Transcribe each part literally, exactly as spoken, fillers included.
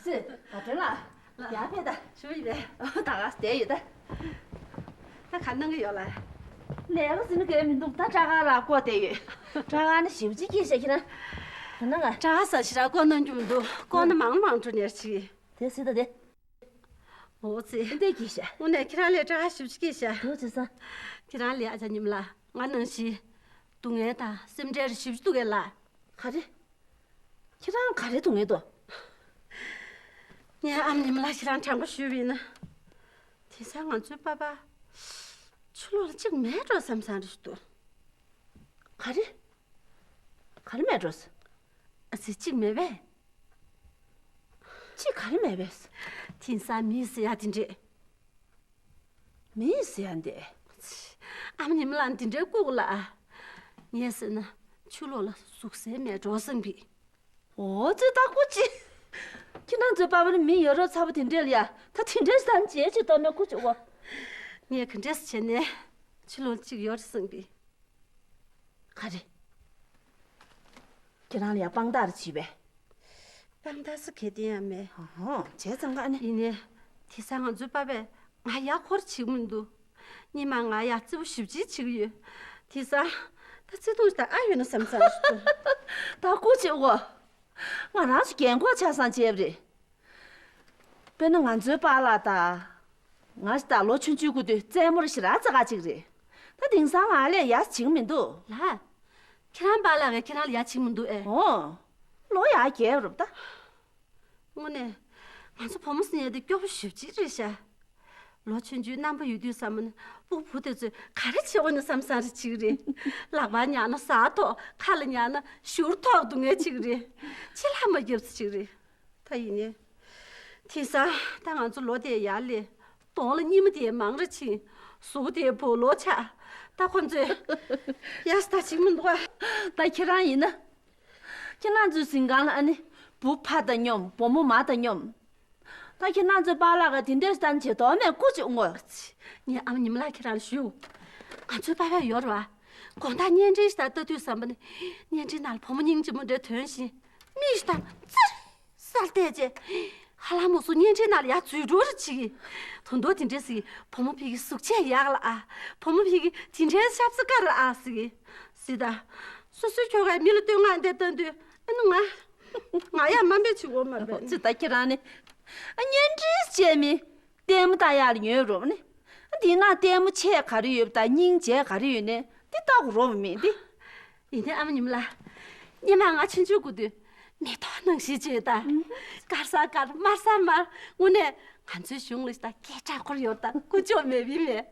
ཙི། ཨ། དྲན་ལ། ལགས། ཡར་ཕེབས་ད། ཞུ་ཡི་རེད། ད་ག་བསྡད་ཡོད་ད། ད་ག་གནང་གི་ཡོད་ལ། ལས་ཀ་ཟེར་ན་གལ་མི་འདུག་ད་སྦྲག་སྒར་ལ་བསྐོར་བསྡད་ཡོད། སྦྲག་སྒར་ནི་ཞེ་པོ་ཅིག་སྐྱིད་ཤག་ཁྱེད་རང་། ད་ནང་ང་། སྦྲག་སྒར་ས་ཞེ་དྲག་བསྐོར་གནང་རྒྱུ་མི་འདུག་བསྐོར་ན་མང་མང་འགྲོ་ནས་ཅིག་དེ་ཟེར་ད་དེ། འོ་ཙི། འདི་སྐྱིད་ཤག་དངོས་གནས་ཁྱེད་རང་ལས་སྦྲག་སྒར་ཞེ་པོ་ཅིག་སྐྱིད་ཤག་དེ་ཟེར་ས། ཁྱེད་རང་ལས་ཨ་ཅག་ཉི་མ་ལགས་ང་ནང་བཞིན་སྡུག་བསྔལ་དང་སེམས་ཁྲལ་རེ་ཞེ་པོ་ཅིག་འདུག་གས་ལགས། ག་རེ། ཁྱེད་རང་ག་རེ་སྡུག་བསྔལ་འདུག་ངའི་ཨ་མ་ཉི་མ་ལགས་ཁྱེད་རང་དྲང་པོ་ཞུས་པ་ཡིན་ན། དེང་སང་ང་ཚོའི་པ་ཕ་ཕྱི་ལོགས་ལ་གཅིག་མེད་འགྲོ་བསམ་བསམ་རེ་ཞིག་འདུག་ག་རེ། ག་རེ་མེད་འགྲོ་ཟེར། ཨ་ཙི། གཅིག་མེད་པས། གཅིག་ག་རེ་མེད་པས། དེང་སང་མི་ཟེར་ཡ་དེ་འདྲས། མི་ཟེར་ཡ་འདི། ཨ་མ་ཉི་མ་ལགས་འདི་འདྲའི་ལྐུགས་ལ། ངས་ཟེར་ན་ཕྱི་ལོགས་ལ་ཟུག་གཟེར་མེད་འགྲོ་བསམ་པས། འོ་ཙི། ད་སྐུ་མཁྱེན། ཁྱེད་རང་ཚོའི་པ་ཕ་ནི་མི་ཡ་རབས་ཚ་པོ་དེ་འདྲས་ལ་ཡ། ད་དེ་འདྲས་སང་བྱེད་ཅིག་གཏོང་མེད་སྐུ་མཁྱེན་འོ། ངས་ག་འདྲས་བྱས་ནས་ཕྱི་ལོགས་ལ་གཅིག་ཡོད་རེད་བསམ་པས། ག་རེ། ཁྱེད་རང་ལ་ཡ་དཔང་རྟགས་རེ་བྱས་པས། དཔང་རྟགས་སུ་གལ་ཏེ་ཡང་མེད། ཧོ་ཧོ། བྱས་ཙང་ཀ་ནི། ཡིན་ནའི། དེང་སང་ང་ཚོའི་པ་ཕས་ང་ཡ་འཁོར་བྱེད་མི་འདུག་སྔོན་མ་ང་ཡ་བརྩེ་པོ་ཞེ་པོ་ཅིག་བྱེད་ཀྱི་ཡོད། དེང་སང་ད་བརྩེ་དུང་ཞིག་ད་ཨ་ཡོད་ན་བསམ་བསམ་ཞིག་འདུག་ད་སྐུ་མཁྱེན་འོ། ང་རང་ཚོ་རྒན་འཁོགས་ཆགས་སང་བྱས་པ་རེད། དཔེར་ན་ང་ཚོའི་པཱ་ལགས་དང་། ང་ཞིག་དང་ལོ་ཆུང་ཆུང་སྐུ་དུས་རྩེད་མོ་རེ་ཞེ་དྲག་རྩེ་ག་ཅིག་རེད། ད་དེང་སང་ང་ལས་ཡ་བྱེད་ཀྱི་མི་འདུག་ལགས། ཁྱེད་རང་པཱ་ལགས་ཀྱིས་ཁྱེད་རང་ལ་ཡ་བྱེད་ཀྱི་མི་འདུག་ཨེ། འོ། ལོ་ཡ་རྒས་རུབ་ད། དངོས་གནས། ང་ཚོ་བུ་མོ་ཟེར་མཁན་དེ་སྐྱོ་པོ་ཞེ་པོ་ཅིག་རེད་ཤག་ལོ་ཆུང་ཆུང་རྣམ་པ་ཡོད་དུས་ཙམ་པ་ནས་སྤུ་གུ་དེ་ཚོས་ག་རེ་བྱེད་འོ་ནས་བསམ་བསམ་རེ་བྱེད་ཀྱི་རེད། ལག་པ་ཉར་ན་ཟ་ཐོག་ཁ་ལ་ཉར་ན་བཞུར་ཐོག་སྡུག་བསྔལ་བྱེད་ཀྱི་རེད། ཕྱི་ལ་མ་རྒྱབ་ས་བྱེད་ཀྱི་རེད། ད་ཡིན་ནའི། དེང་སང་ད་ང་ཚོ་ལོ་དེ་ཡར་སླེབས། གདོང་ལ་སྙིགས་མ་དེ་མང་རུ་ཕྱིན། གཟུགས་དེ་སྦོ་ལོག་ཆགས། ད་ཁོ་ཚོས་ཡ་ས་ད་བྱེད་ཀྱི་མི་འདུག་ཨ། ད་ཁྱེད་རང་ཡིན་ན། ཁྱེད་རང་ཚོའི་གཟིམ་ཁང་ལ་ཨ་ནི་བུ་ཕ་དང་མཉམ། བུ་མོ་མ་དང་མཉམ། ད་ཁྱེད་རང་ཚོའི་པཱ་ལགས་ཀྱིས་དེ་འདྲས་བསྟན་བྱེད་དོ་མེད་སྐུ་མཁྱེན་འོ། ངས་ཨ་མ་ཉི་མ་ལགས་ཁྱེད་རང་ལ་ཞུ། ང་ཚོའི་པཱ་ཕ་ཡོད་རེད་བ། དགོང་དག་བརྙན་འཕྲིན་ཞིག་ལྟ་དུས་ཙམ་པ་ནས་བརྙན་འཕྲིན་ནང་ལ་བུ་མོ་སྙིང་རྗེ་མོ་འདྲ་ཐོན་བཞིན། མིག་ཞིག་དང་ཙིར་སར་བལྟས་རྗེས། ཧ་ལམ་མོ་སུ་བརྙན་འཕྲིན་ནང་ལ་ཡར་འཛུལ་འགྲོ་རེ་བྱེད་ཀྱི། ད་དུང་དེ་འདྲས་ཟེར་གྱི། བུ་མོ་ཕ་གི་གཟུགས་བྱད་ཡག་ལ་ཨ། བུ་མོ་ཕ་གི་དེ་འདྲའི་ཤ་ཚ་དཀར་ལ་ཨ་ཟེར་གྱི། ཟེར་ད། སོ་སོའི་ཁྱོ་གས་མི་ལ་བསྟོད་བསྔགས་འདི་བཏང་དུས་ཨ་ནི་ང་། ང་ཡང་དམའ་འབེབས་བྱེད་དགོས་མ་རེད། ཙི། ད་ཁྱེད་རང་ནི། ཨ། བརྙན་འཕྲིན་བྱས་མི། ལྟད་མོ་ལྟ་ཡག་ལ་ཉོན་རུང་ནི། འདི་ན་ལྟད་མོ་ཆས་ག་རེ་ཡོད་པ་དང་སྙིང་རྗེ་ག་རེ་ཡོད་ནས་འདི་ལྟ་དགོས་རོགས་མིན་འདི། ཡིན་ནའི་ཨ་མ་ཉི་མ་ལགས། སྔོན་མ་ང་ཆུང་ཆུང་སྐུ་དུས་མེ་ཏོག་ནང་བཞིན་བྱོས་དང་། དཀར་ས་དཀར་དམར་ས་དམར། དངོས་གནས་ང་ཚོའི་གཞུང་ལ་ཞིག་དང་སྐད་གྲགས་འཁོར་ཡོད་དང་ཀུན་སྤྱོད་མེད་པའི་མེད།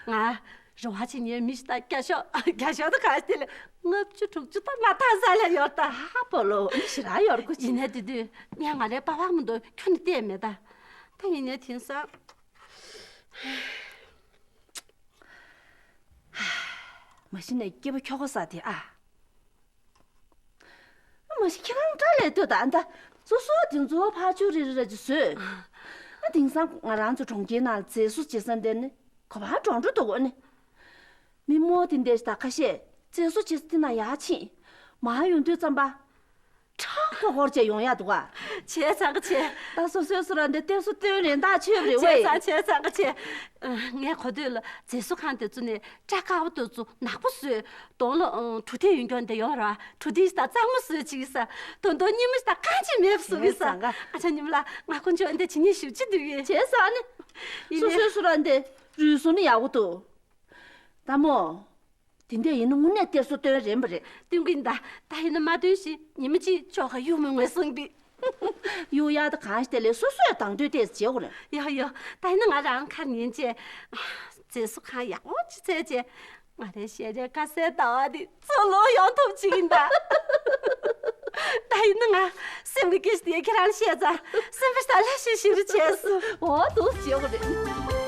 ང་རེ་བ་བྱེད་མཁན་མི་ཞིག་དང་རྒྱ་ཤོག་རྒྱ་ཤོག་དང་ག་ཞིག་དེ་ལས་ལྔ་བཅུ་དྲུག་ཅུ་དང་མ་ཐག་ས་ལ་ཡོད་དང་། ཧ་པོ་ལོ། མི་ཞེ་དྲག་ཡོད་སྐུ་མཁྱེན། ཡིན་ནའི་དེ་དུས་ངས་ང་རའི་པ་ཕ་མ་མདོ་ཁྱོན་ནས་བལྟས་མེད་ད། ད་ཡིན་ནའི་དེང་སང་། མ་གཞི་ནས་སྐྱེ་བོ་ཁྱོ་ག་ས་དེ་ཨ། མ་གཞི་ཁྱེད་རང་དགྲ་ལས་ལྟོས་དང་ད། སོ་སོ་དེ་ཚོ་ཕར་ཕྱོགས་རི་རི་ར་ཅིག་བཟོས། ཨ། དེང་སང་ང་རང་ཚོ་གྲོང་ཁྱེར་ནང་མཛེས་བཟོ་བྱེད་ས་འདིར་ནི་ག་པར་འགྲོ་འགྲོ་འདུག་གོ་ནི། མི་མོ་དེ་འདྲས་ད་ཁ་ཤས་མཛེས་བཟོ་བྱེད་ས་དེ་ན་ཡར་ཕྱིན། མར་ཡོང་དུས་ཙམ་པ། ཁྲ་ཁོ་ཁོར་བྱས་ཡོང་ཡ་འདུག་ག་བྱས་ཙང་ཀ་བྱས། ད་སོ་སོའི་སུ་ར་འདི་ལྟས་སུ་ལྟོས་རེ་འདག་ཆོད་རེད་བས། བྱས་ཙང་བྱས་ཙང་ཀ་བྱས། ངས་གོ་ཐོས་ལ་མཛེས་བཟོ་ཁང་དེ་ཚོ་ནས་སྐྲ་དཀར་པོ་དེ་ཚོ་ནག་པོ་བཟོས། གདོང་ལ་གྲུ་དེ་ཡོད་མཁན་དེ་ཡོད་ར། གྲུ་དེ་ཞིག་དང་གཙང་མ་བཟོས་ཅིག་ས། དོན་དོན་སྙི་མ་ཞིག་དང་གང་ཅི་མེད་བཟོ་གི་ས། ཨ་ཅག་ཉི་མ་ལགས། ང་ཁོང་ཚོ་འདི་བྱེད་སྙིང་ཞེ་པོ་ཅིག་འདུག་གས། བྱས་ཙང་ནི། ཡིན་སོ་ནའི་སོའི་སུ་ར་འདི་རུལ་སོང་ནི་ཡག་པོ་འདུག་ད་མོ། དེ་འདྲ་ཡིན་ན་དངོས་གནས་གཏེར་སོ་སྟོན་རན་པ་རེད། སྟོན་གྱིན་གདའ། ད་ཡིན་ན་མ་སྟོན་ཞིག་ཉི་མ་གཅིག་ཅོག་ག་གཡུག་མི་ངོས་སོང་པི། གཡུག་ཡག་ད་གང་ཞིག་དེ་ལས་སོ་སོས་དང་དོད་ཏོག་ཙམ་བྱེད་དགོས་རེད། ཡོ་ཡོ། ད་ཡིན་ན་ང་རང་ཁ་ཉན་བྱས། མཛེས་བཟོ་ཁང་ཡག་པོ་ཅིག་བཙལ་བྱས། ང་རའི་ཞལ་རས་དཀར་གསལ་ཟླ་བ་འདི་ཚུར་ལོག་ཡོང་ཐུབ་ཅིག་ཡིན་ད། ད་ཡིན་ན་ང་སེམས་ཀྱི་སྐད་ཆ་དེ་ཁྱེད་རང་བཤད་ཙང་སེམས་པ་ཞེ་དྲག་ལྷོད་ཤིག་ཤིག་རེ་བྱས་སོང་། འོ་འདུག་བྱེད་དགོས་རེད། ཡ། ཝེ་ཝེ་ཝེ་ཝེ།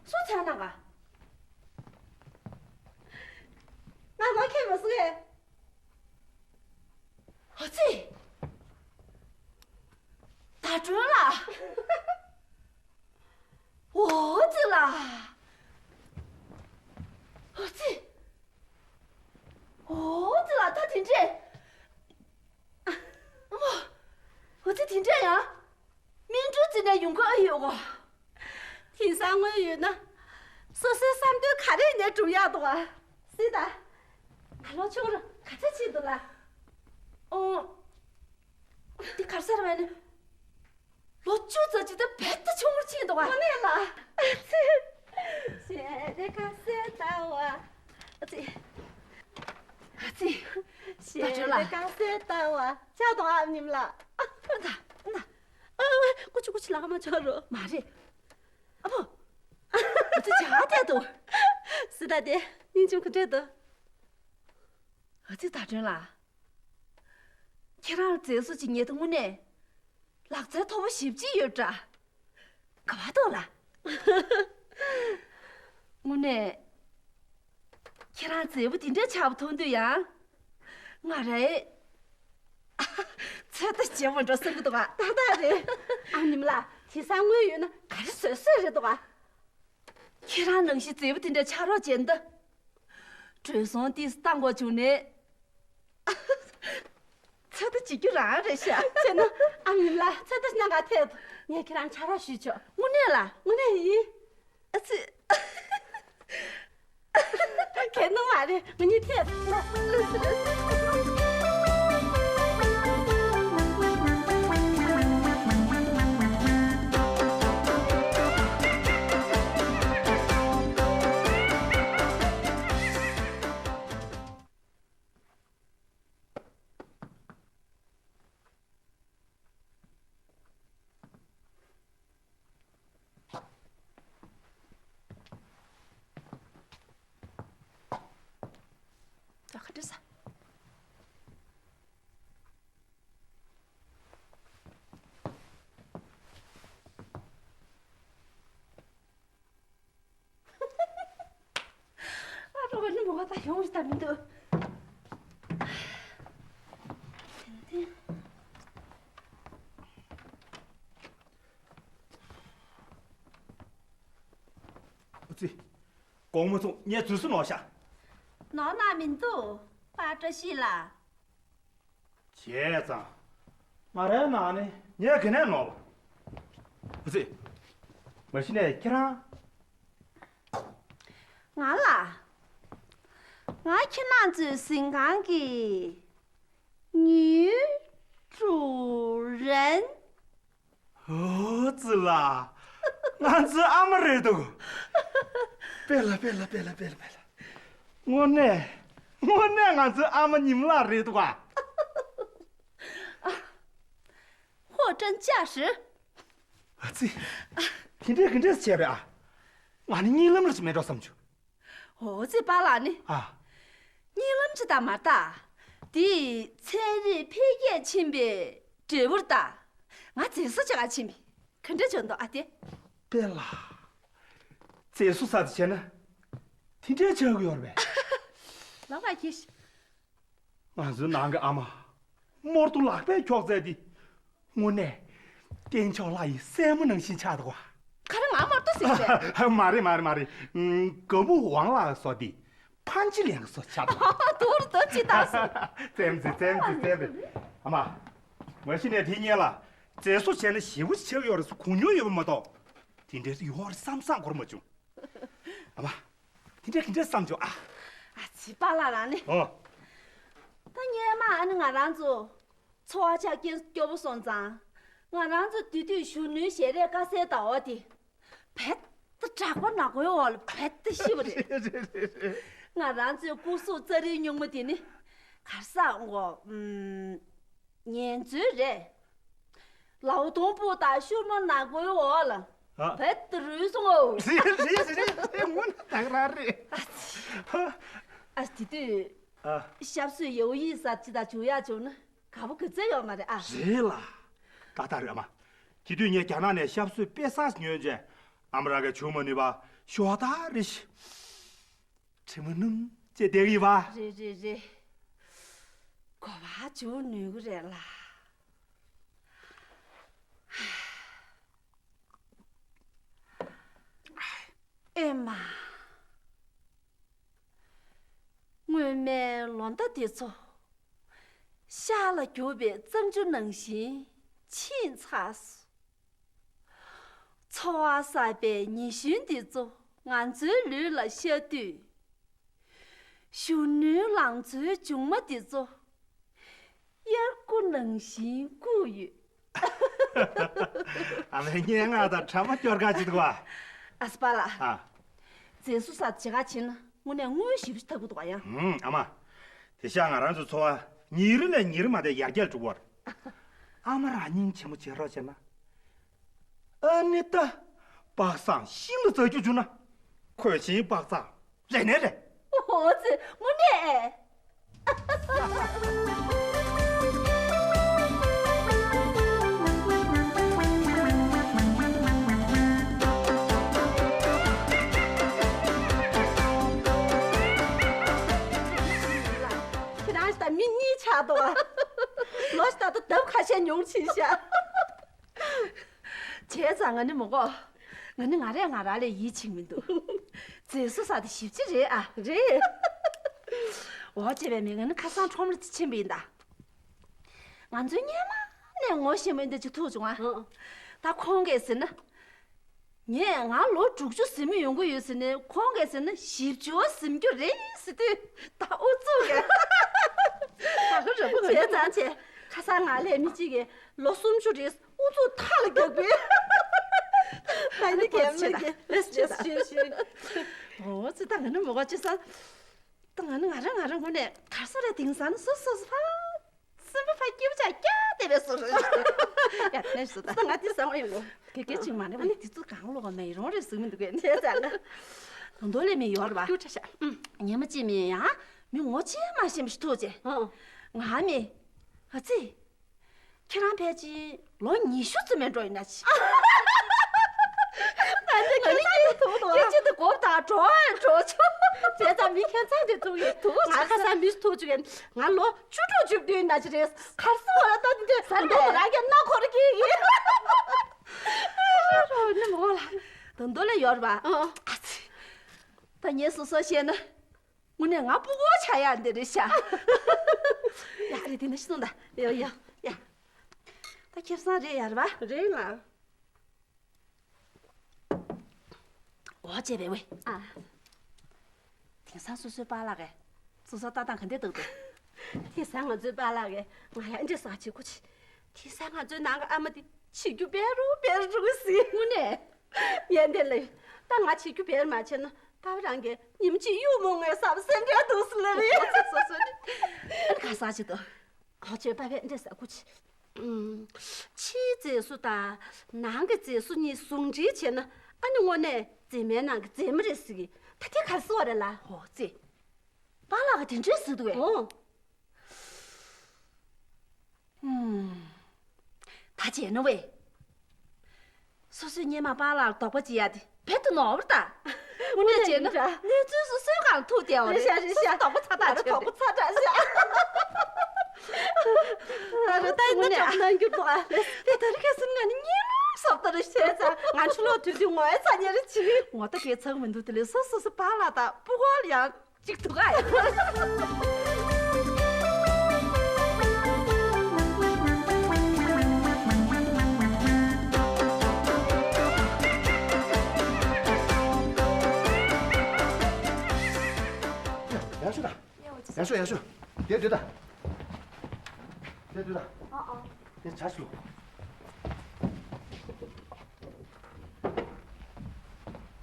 སུ་ཆགས་ན་ག་ང་ནོར་ཁྱེར་མ་སོང་ངས། ཨ་ཙི། ད་གྲོལ་ལ། འོ་ཙི་ལ། ཨ་ཙི། འོ་ཙི་ལ་ད་དེ་འདྲས། ཨ་མ། འོ་ཙི་དེ་འདྲས་ཡང་། སྨིན་དྲུག་ཙི་ནས་ཡོང་གི་ཨ་ཡོད་གོ། དེང་སང་དངོས་ཡོད་ན། སོ་སོའི་བསམ་དོན་ག་རེ་ནས་འགྲུབ་ཡག་འདུག་ཨ། སྲིད་ད། ད་ལོ་ཆུང་རུ་ག་ཚོད་ཕྱིན་འདུག་ལ། ཨོ། འདི་གར་སར་བས་ནི། ལོ་བཅུ་ཙམ་ཅིག་ད་བེད་ད་ཆུང་རུ་ཕྱིན་འདུག་ཨ། དངོས་གནས་ལ། ཨ་ཙི། ཞེ་རེ་ག་སེ་ད་བ། ཨ་ཙི། ཨ་ཙི། ཞེ་རེ་ག་སེ་ད་བ། ཆགས་འདུག་ཨ་ཉིམ་ལ། ཨ་ད་ཨ་ད། ཨ་ཀུ་ཅི་ཀུ་ཅི་ལ་ག་མ་ཆོག་རོ། མ་རེད། ཨ་ཕོ། ཨ་ཙི་ཇ་བསྡད་དོ། སི་ད་དེ་སྙིང་ཆུང་གི་འདྲེད་དོ། ཨ་ཙི་ད་དྲན་ལ། ཁྱེད་རང་ལ་མཛེས་བཟོ་ཅིག་ཉེ་དུ་དངོས་གནས་ལག་རྩལ་མཐོ་པོ་ཞེ་པོ་ཅིག་ཡོད་འདྲ། ག་བ་ཏོ་ལ། དངོས་གནས། ཁྱེད་རང་མཛེས་པོ་དེ་འདྲ་ཆགས་པ་མཐོང་དུས་ཡང་། ང་རའི། ཚོད་ལྟ་བྱེད་པ་འགྲོ་སྲིད་ཀྱི་འདུག་ག་ཏག་ཏག་རེད། ཨ་ཉིམ་ལགས་དེང་སང་དངོས་ཡོད་ན་ག་རེ་བཟོས་བཟོས་རེད་འདུག་ག་ཁྱེད་རང་ནང་བཞིན་མཛེས་པོ་དེ་འདྲ་ཆགས་རོགས་བྱས་ན་ད། བགྲོ་གཟེངས་ཏིས་བཏང་དགོས་བྱུང་ནས། ཚོད་ལྟ་བྱེད་རྒྱུ་རང་རེད་ཤག་བྱས་ན་ཨ་ཉིམ་ལགས་ཚོད་ལྟ་གནང་ག་ཐད་དུ་ངས་ཁྱེད་རང་ཕྱག་རོགས་ཞུས་ཆོག་དངོས་གནས་ལ། དངོས་གནས་ཡིན། ཨ་ཙི། གལ་གནང་བ་རེད་ང་གཉིས་ཐད་དུ། ད་ག་འདྲ་ས། ཨ་རོ་ག་ནི་མོ་ག་ད་ཡོང་རི་ད་མི་འདུག་ཨུ་ཙི། དགོང་མོ་ཚོ་ངས་དུས་སུ་ནོར་ཤག་ནོར་ན་མི་འདུག་པ་བཀྲ་ཤིས་ལགས། བྱས་ཙང་། ང་རའི་ནང་ནས་ངས་ག་ནས་ནོར་བ། ཨུ་ཙི། མ་གཞི་ནས་ཁྱེད་རང་། ང་ལ། ང་ཁྱེད་རང་ཚོའི་གཟིམ་ཁང་གི་ཉུའུ་ཀྲུའུ་རེན། ཨོ་ཙི་ལ། ང་ཚོའི་ཨ་མ་རེད་འདུག་དཔེ་ལ་དཔེ་ལ་དཔེ་ལ་དཔེ་ལ་དཔེ་ལ། དངོས་གནས། དངོས་གནས་ང་ཚོའི་ཨ་མ་ཉི་མ་ལགས་རེད་འདུག་ག་ཧོ་ཀྲན་ཅཱ་ཧྲི། ཨ་ཙི། དེ་འདྲས་ག་འདྲས་བྱས་པས་ཨ། ང་ནི་གཉིད་ལམ་རེ་ཞིག་མེད་འགྲོ་བསམ་བྱུང་། འོ་ཙི་པཱ་ལགས་ནི། ཨ། གཉིད་ལམ་ཅི་ལྟར་མ་ལྟ། དེ་ཚན་རིག་འཕེལ་རྒྱས་ཕྱིན་པའི་འབྲས་བུར་ལྟ། ང་མཛེས་བཟོ་བྱེད་ག་ཕྱིན་པས་ག་འདྲ་བྱུང་འདུག་ཨ་དེ། པཱ་ལགས། མཛེས་བཟོ་ས་དེ་བྱས་ན། དེ་འདྲས་ཆགས་ཀྱི་ཡོད་རེད་པས། ལགས་པ་ཁྱེད། ང་ཚོའི་ནང་གི་ཨ་མ། རྨོར་དུ་ལག་པས་འཁྱོག་ཚད་དེ། དངོས་གནས། སྟེང་ཕྱོགས་ལྷ་ཡི་སྲས་མོ་ནང་བཞིན་ཆགས་འདུག་ག་ག་རེ་ང་རྨོར་དུ་ཟེར་གྱི་རེད། མ་རེད་མ་རེད་མ་རེད། ཨུམ། ག་མུ་ཝང་ལགས་བཟོ་དེ། ཕན་ཅི་ལེན་གྱི་བཟོ་ཆགས་འདུག་ག་དུར་དུ་ཅི་ལྟ་སོང་། ཙེམ་ཙེ་ཙེམ་ཙེ་ཙེམ་ཙེ། ཨ་མ། མ་གཞི་ནས་དེ་སྔོན་ལ། མཛེས་བཟོ་བྱས་ན་ཞེ་པོ་ཆགས་ཡོད་རེད་ཟེར་གོ་མྱོང་ཡོད་པ་མ་གཏོགས། དེ་འདྲས་ཡོད་རེད་བསམ་བསམ་གོ་མ་བྱུང་། ཨ་མ། དེ་འདྲས་ག་འདྲས་བསམ་བྱུང་ཨ། ཨ་ཙི་པཱ་ལགས་རང་ནི། ཨོ། ད་སྔོན་མ་ཨ་ནི་ང་རང་ཚོ། འཚོ་བ་ཆ་རྐྱེན་སྐྱོ་པོ་སོང་ཙང་། ང་རང་ཚོ་དེ་དུས་གཞོན་ནུའི་ཞལ་རས་དཀར་གསལ་ཟླ་བ་དེ། བེད་ད་དྲག་པོ་ནག་པོའི་འོག་ལ་བེད་ད་ཤི་བ་རེད། རེད་རེད་རེད་རེད། ང་རང་ཚོའི་སྐུ་གཟུགས་རྩ་རིའི་སྨྱུག་མ་དེ་ནི། གར་ས་འོ། ངན་ཚུལ་རེད། ལའུ་དོང་ཕུ་དང་ཤུར་མ་ནག་པོའི་འོག་ལ། ཨ། བེད་དུ་རུལ་སོང་ངོ་། རེད་རེད་རེད་རེད། དངོས་གནས་ད་ག་རང་རེད། ཨ་ཙི། ཨ་དེ་དུས། ཨ། ཞབས་སོར་ཡོ་ཡིག་ཟེར་ཅིག་ད་བྱུག་ཡག་བྱུང་ན་དགའ་པོ་གི་རྩེ་ཡོད་མ་རེད་ཨ། རེད་ལ། ད་ལྟ་རེད་ཨ་མ། དེ་དུས་ངས་རྒྱ་ནག་ནས་ཞབས་སོར་དཔེ་བཟང་ཉོས་རྗེས། ཨ་མ་རང་གིས་བྱུག་མ་ནུས་པ། ཞོག་ད་རེ་ཞིག་དྲི་མ་སྣུམ་བཅས་བསྡད་ཀྱི་ཡིན་པ། རེད་རེད་རེད། གོ་བ་འཇུག་ནུས་ཀྱི་རེད་ལ། ཨེ་མ། སྔོན་མའི་ལོ་ཟླ་འདི་ཚོ། ཤར་ལ་རྒྱུག་པའི་གཙང་ཆུ་ནང་བཞིན་ཕྱིན་ཚར་སོང་། འཚོ་བ་བསགས་པའི་ཉི་གཞོན་འདི་ཚོ་ང་ཚོའི་ལུས་ལ་ཤར་དུས། གཞོན་ནུའི་ལང་ཚོའི་མཇུག་མ་འདི་ཚོ་དབྱར་ཁུག་ནང་བཞིན་བཀུག་ཡོད། ཨ་མའི་སྙན་ངག་དང་གྲ་མ་སྐྱོར་ག་ཅིག་འདུག་བ། ཨ་སྤ་ལགས། ཨ། མཛེས་བཟོ་ས་བྱེད་ག་ཕྱིན་ན་དངོས་གནས་དངུལ་ཞེ་པོ་ཞིག་ཐབས་ཀྱི་འདུག་བ་ཡ། ཨུམ། ཨ་མ། དེ་ཤ་ང་རང་ཚོའི་འཚོ་བ་ཉིན་རེ་ལས་ཉིན་རེ་མ་བསྡད་ཡར་རྒྱས་འགྲོ་གི་ཡོད་རེད། ཨ་མ་རང་སྙིང་རྗེ་མོ་བྱེད་རོགས་བྱས་ན། ཨ་ནི་ད། པ་སངས་ཤིང་ལ་འཛག་རྒྱུ་བྱུང་ན། གོས་ཆེན་པགས་ཚང་རེ་ནས་རེད། ཨོ་ཙི་དངོས་གནས། ཁྱེད་རང་ད་མི་གཉིས་ཆགས་འདུག་ཨ། ལོ་ཤ་ད་ལྟ་ལྡབ་ཁ་ཤས་ཉུང་ཕྱིན་ཤག་བྱས་ཙང་ང་ནི་མི་གོ། ང་ནི་ང་རས་ང་རང་ལས་ཡིད་ཆེས་མི་འདུག་མཛེས་བཟོ་ས་དེ་ཞིབ་ཅིག་རེད་ཨ། རེད། འོ་བྱས་པས་མི་ང་ནི་ཁ་སང་ཁྲོམ་ར་ཅིག་ཕྱིན་པ་ཡིན་ད། ང་ཚོའི་སྔོན་མ་ནས་ངོ་ཤེས་མི་འདི་ཅིག་ཐུག་བྱུང་ཨ། ཨང་། ད་ཁོང་གིས་ཟེར་ན། ངས་ང་ལོ་དྲུག་ཅུ་ཟིན་མི་ཡོང་གི་ཡོད་ཟེར་ནས་ཁོང་གིས་ཟེར་ན་བཞི་བཅུ་ཟིན་རྒྱུ་རེད་ཟེར་དུས་ད་ཨུ་ཚུགས་རེད། ད་ག་རེད་པ། བྱས་ཙང་བྱས། ཁ་སང་ང་ལས་མི་གཅིག་གིས་ལོ་སུམ་ཅུ་རེད་ཨུ་ཚུགས་ཐག་ལ་རྒྱག་པས། ད་ནི་གལ་མི་གལ་ལེས་བྱས་ད་ཤོད་ཤོད། འོ་ཙི་ད་ང་ནི་མོ་ག་ཅི་ས། ད་ང་ནི་ང་རང་ང་རང་ངོ་ནས་གར་སོ་རེ་དེང་སང་ནི་སོ་སོ་སོ་ཕ། སེམས་པ་ཕ་སྐྱིད་པོ་ཆགས་སྐྱག་དེ་བས་སོ་རེད། ཡ་ནས་སོ་ད། ད་ང་དེ་བཟང་བ་ཡིན་གོ། དེ་སྐད་ཅིག་མ་ནས་བ་དེ་ཚོ་གང་ལོག་མེ་རོང་རེད་ཟེར་མི་འདུག་གས། དེ་ཙང་ན། དོན་དོ་ལས་མི་ཡོར་བ། སྐྱུར་ཆ་ཤ། ཉི་མ་གཅིག་མི་ཡང་མི་ངོ་ཆེ་མ་ཤེས་མི་ཞིག་ཐུག་ཅེ། ང་མི། ཨ་ཙི། ཁྱེད་རང་ཕལ་ཆེར་ལོ་ཉི་ཤུ་ཙམ་མེད་འགྲོ་ཡིན་ན་ཆི། ང་ནི་ཁྱེད་ཚང་དུ་ཐུག་འདུག་སྐད་ཆ་དེ་གོ་བ་དང་འགྲོ་ཡང་འགྲོ་ཆོག་བྱས་ཙང་མི་ཁྱེད་ཚང་དུ་ཐུག་ཡིན་འདུག་ང་ཁ་སང་མི་ཐུག་བཅུག་ཡིན། ང་ལོ་བཅུ་དྲུག་བཅུ་བདུན་ན་ཆི་རེད། གར་སོང་བ་ལ་ལྟ་དུས་དེ་ཟ་འདུག་ར་རྒྱ་སྣ་འཁོར་གྱི་ཡིན། རོ་ནི་མོ་ལ་དོན་དོ་ལ་ཡོར་བ། ཨ་ཙི། ད་ངས་སོ་སོ་བཤད་ན། དངོས་གནས་ང་སྤུ་གོ་ཆགས་ཡག་འདི་རེད་ཤག་ཡ་རེད་དེ་ནས་ཤི་སོང་ད། ཡ་ཡ་ཡ། ད་ཁེ་བཟང་རེད་ཡ་རེད་པ། རེད་ལ། འོ་བྱས་པས་ཝེ། ཨ། དེང་སང་སོ་སོའི་པཱ་ལགས་ཀྱིས་སོ་སོ་ལྟ་སྟངས་ག་འདྲ་འདུག་འདུག་དེང་སང་ང་ཚོའི་པཱ་ལགས་ཀྱིས་ང་ཡང་འདྲ་ཟ་བྱེད་ཁུ་ཆེ། དེང་སང་ང་ཚོའི་ནང་གི་ཨ་མ་དེ་བྱེད་རྒྱུ་བེ་རུ་བེ་རུ་ཟིག་དངོས་གནས། ཡན་དེ་ལས། ད་ང་བྱེད་རྒྱུ་བེར་མ་བྱས་ན་ད་བ་རང་གིས་ཉིན་གཅིག་གཡུག་མོ་ངས་ཟབ་སེམས་འདྲ་འདུག་སི་ལ་རེད། སོ་སོ་ནི། ཨ་ནི་ག་ས་ཅི་དོ། ཨོ་ཅེ་པ་བེ་འདྲ་ཟ་ཀུ་ཆི། ཕྱིའི་མཛེས་བཟོ་དང་ནང་གི་མཛེས་བཟོ་གཉིས་ཟུང་འབྲེལ་བྱས་ན་ཨ་ནི་དངོས་གནས་མཛེས་མའི་ནང་གི་མཛེས་མ་རེད་ཟེར་གི། ད་དེ་ག་རེ་ཟེར་བ་རེད་ལ། ཨོ་ཙི། པཱ་ལགས་ཀྱིས་དེ་འདྲས་ཟེར་འདུག་གས། ཨོ། ཧུམ། ད་བྱས་ན་ཝེ། སོ་སོའི་སྔོན་མ་པཱ་ལགས་ལ་དོགས་པ་བྱེད་ཡ་དེ་རྦད་དུ་ནོར་བ་ད། དངོས་གནས་བྱས་ན་གནས་ཚུལ་སོ་སོའི་སྒང་ལ་ཐུག་བསྡད་པ་རེད། རེད་ཤག་རེད་ཤག་སོ་སོ་དོགས་པ་ཚ་ཐག་ཆོད་རེད། དོགས་པ་ཚ་དྲགས་ཤག་ད་རེས་ད་ཡིན་ན་དངོས་གནས་ཨ། དྲག་གནང་རྒྱུ་འདུག་ཨ་ལེ། དེ་ད་རེས་ཁ་སང་ང་ནི་གཉིད་ལོག་སོབ་ད་རེད་བྱས་ཙང་ང་ཆུ་ལོག་དུས་དུས་ངོ་ཡ་ཚ་ཉེ་རེ་ཆི། ངོ་ད་གས་ཚང་མི་འདུག་དེ་ལས་སོ་སོ་སོ་པཱ་ལགས་དང་སྤུ་གུ་ལ་ཡང་། ཅིག་ཐུག་ཨ། ཡར་ཤོག་དང་། ཡར་ཤོག་ཡར་ཤོག་དེར་སྡོད་དང་། དེར་སྡོད་དང་། ཨ་ཨ། དེ་ཇ་ཞུ།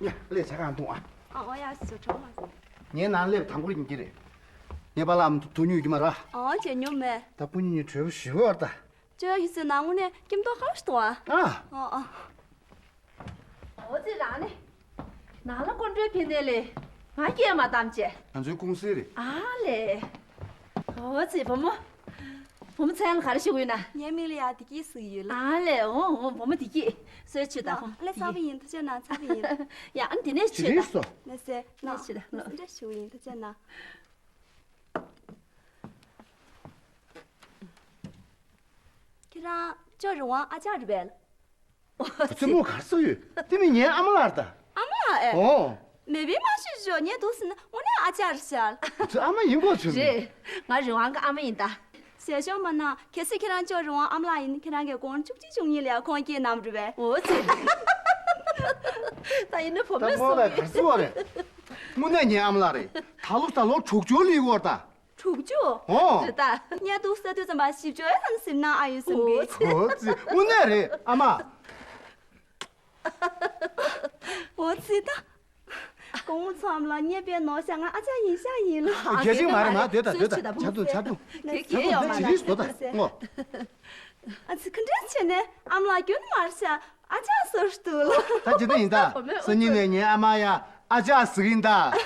ཡ་ལས་ཇ་གང་འཐུང་ཨ། ཨ་ཨ་ཡ་ཞུ་གྲོགས་མ། ངའི་ནང་སླེབས་དང་པོ་ཡིན་གྱི་རེད། ངའི་པཱ་ལགས་ཨ་མ་ཐུག་མྱོང་ཡོད་ཀྱི་མ་རེད། ཨ་ཅེ་མྱོང་མེད། ད་སྤུན་གཉིས་གྲོས་པོ་ཞུ་བར་ད། ཅོ་ཡ་ཡིན་ཟེར་ན་དངོས་གནས་སྐྱིད་མདོག་ཁ་པོ་ཞིག་འདུག་ཨ། ཨ་ཨ། འོ་ཙི་རང་ནི། ནང་ལ་སྐུ་མགྲོན་ཕེབས་ནས་ལས་ང་སྐད་མ་བཏང་བྱས། ང་ཚོའི་ཀུང་སི་རེད། ཨ་ལས། འོ་ཙི་བུ་མོ། བུ་མོ་ཚེ་དབྱངས་ལ་ག་རེ་ཞུ་དགོས་ན། ངའི་མིང་ལ་ཡ་བདེ་སྐྱིད་ཟེར་གྱི་ཡོད་ལ། ཨ་ལས། འོ་འོ། བུ་མོ་བདེ་སྐྱིད། གསོལ་ཇ་དང་། ཨ་ལས། ཚ་པོ་ཡིན། ཐུགས་རྗེ་གནང་། ཚ་པོ་ཡིན། ཡ། ཨ་ནི་དེ་ནས་ཇི་ཆུ་རེད་དང་། སོ། ལགས་སེ། ལགས་སེ། ལགས། འདི་འདྲ་ཞུ་གི་ཡིན། ཐུགས་རྗེ་གནང་། ཁྱེད་རང་ཅོ་རི་དབང་ཨ་ཅག་རེད་པས། ཨོ་ཙི། མོ་གར་སོང་ཡོད། དེ་མིན་ངའི་ཨ་མ་ལགས་རེད་ད། ཨ་མ་ལགས་ཨེ། ཨོ། མེད་པའི་མ་ཤེས་ཤོག་ངས་འདུག་ཟེར་ན་དངོས་གནས་ཨ་ཅག་རེད་ཤག་ཨོ་ཙི། ཨ་མ་ཡིན་དགོས་ཚོད་མིན། རེད། ང་རི་དབང་གི་ཨ་མ་ཡིན་ད། ཞལ་ཤོག་མ་གནང་། གལ་སྲིད་ཁྱེད་རང་ཅོ་རི་དབང་ཨ་མ་ལགས་ཡིན་ན་ཁྱེད་རང་གི་དགུང་ལོ་བཅུ་གཅིག་བཅུ་གཉིས་ལ་ཡ་ཁོང་སྐྱེས་གནང་རེད་པས། ཨོ་ཙི། ད་ཡིན་ན་བུ་ད་མོ་མོ་ལ་གར་སོང་བ་རེད། དངོས་གནས་ངའི་ཨ་མ་ལགས་རེད། ད་ལོ་ད་ལོ་དྲུག་ཅུ་ལི་བོར་ད། དྲུག་ཅུ། ཨོ། རེད་ད། ངས་འདུག་ཟེར་དུས་ཙམ་པ་བཞི་བཅུ་ཙམ་ཟིན་ན་ཨ་ཡོད་བསམ་གི། ཨོ་ཙི། དངོས་གནས་རེད་ཨ་མ། ཨོ་ཙི་ད། སྐུ་ངོ་ཚང་ལ་རྙེད་པའི་ནོར་ཤག་ང་ཨ་ཅག་ཡིན་ཤག་ཡིན་ལ། ཨ། གལ་ཆེན་མ་རེད་མ། སྡོད་ད་སྡོད་ད། ཆ་འདུག་ཆ་འདུག་དེ་གལ་ཡོད་མ་རེད། ཇི་རིགས་བཟོ་ད་ངོ་། ཨ་ཙི། ག་འདྲ་བྱས་ནས་ཨ་མ་ལགས་རྒྱུན་མར་ཤག་ཨ་ཅག་ཟེར་འདུག་ལ། ད་ཇི་ལྟར་ཡིན་ད། སང་ཉིན་ནས་ངའི་ཨ་མ་ཡ་ཨ་ཅག་ཟེར་གྱི་ཡིན་ད། ཨ་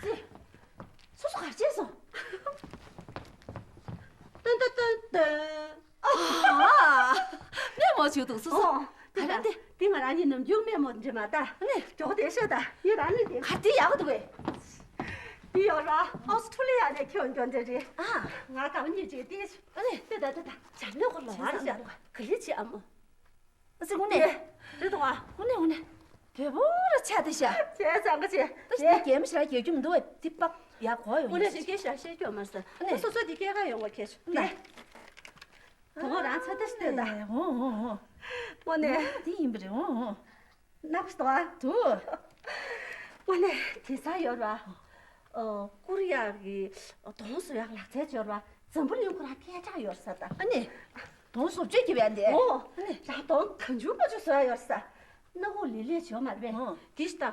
ཙི། སོ་སོ་ག་རེ་བྱས་སོང་། ཏན་ཏན་ཏན་ཏན། ཨ། སྨན་མོ་བྱུང་འདུག་སོ་སོ། ཨོ། ག་རེ་འདི། འདི་ང་རང་གཉིས་ནམ་རྒྱུན་སྨན་མོ་འདྲ་མ་ད། ནི། གྲོགས་དེ་ཤོད་ད། ཡོད་རང་ནི་དེ། ག་དེ་ཡག་འདུག་གས། འདི་ཡོད་ར། ཨོ་སི་ཁྲུ་ལི་ཡ་ནས་ཁྱོད་འགྱོ་འདྲ་རེད། ཨ། ང་གང་ཉིད་ཅིག་དེ། ཨ་ནི། དེ་ད་དེ་ད། བྱམས་ལོ་གོ་ལོ་བར་བྱ། ག་ལི་ཆེ་ཨ་མོ། ཨ་ཙི། དངོས་གནས། རེད་དོ་ཨ། དངོས་གནས་དངོས་གནས། བོད་པོ་ར་ཆགས་བསྡད་ཤག་བྱས་ཙང་ག་བྱས། ད་ཞིག་རྒན་མོ་ཞིག་ལ་རྒྱག་རྒྱུ་མི་འདུག་བས། འདི་པག་ཡག་གོ་ཡོང་། དངོས་གནས་ཞིག་སྐད་ཆ་བཤད་རྒྱུ་མ་ཟད། ཨ་ནི། སོ་སོ་འདི་སྐད་ཁ་ཡོང་བ་ཁྱེར། ལ། དོ་རང་ཚ་ཏེ་ཞིག་ལྟོས་ད། ཨོ་ཨོ་ཨོ། དངོས་གནས། ཨོ་འདི་ཡིན་པ་རེད། ཨོ་ཨོ། ནག་སྟོ་ཨ། དུ། དངོས་གནས་དེང་སང་ཡོད་ར། ཨོ། ཀོ་རི་ཡ་གི་གདོང་བཟོ་ཡག་ལག་རྩལ་འབྱོར་བ་འཛམ་བུ་གླིང་ཁོ་རང་སྐད་གྲགས་ཡོད་ས་ད། ཨ་ནི། གདོང་བཟོ་བཅོས་ཀྱི་བས་འདི། ཨོ། ཨ་ནི། ཡ་གདོང་གང་བྱུང་མ་བྱུང་བཟོ་ཡག་ཡོད་ས། སྣ་ཁུག་ལི་ལི་བྱོས་མ་རེད་པས། ཨོ། དེ་ཞིག་ད།